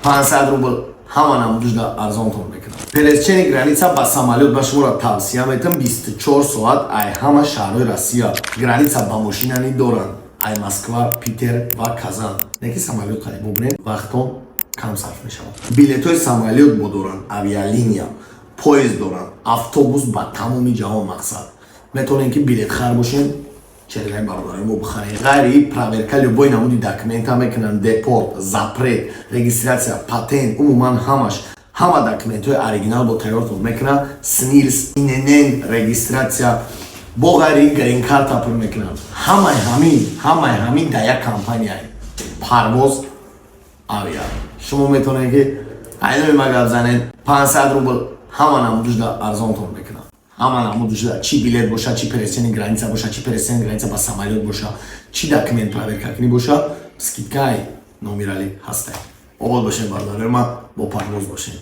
500 рубл ҳама намудушда арзонтон мекунад. Пересечение граница ба самолёт ба шуморо тавсия метам. 24 соат ай ҳама шаҳрҳои Россия граница ба мошинани доранд, ай Москва, Питер ва Казан. Неки самолёт қариб бубинед, вақтон кам сарф мешавад. Билетҳои самолёт бо доранд, авиалиния, поезд доранд, автобус ба тамоми ҷаҳон. Мақсад, метавонем ки билетхар бошем, чергаи бародарои мо бихарем. Ғайри проверка любой намуди документа мекунанд: депорт, запрет, регистрация, патент, умуман ҳамаш, ҳама документҳои оригинал бо тайёртон мекунанд, СНИЛС, ИНН, регистрация, бо ғайри грин-карта пур мекунанд. Ҳамаи ҳамин, ҳамаи ҳамин дар як компания, Парвоз Авиа. Шумо метавонед ки айнои ма гап занед, 500 рубл ҳама намудушда арзонтон мекунанд, ҳама намудушда: чӣ билет боша, чӣ пересечение граница боша, чӣ пересечение граница ба самолёт боша, чӣ документ проверка кунӣ боша, скидкаи номиралӣ ҳастай. Обод бошем, бародарои ма, бо Парвоз бошем.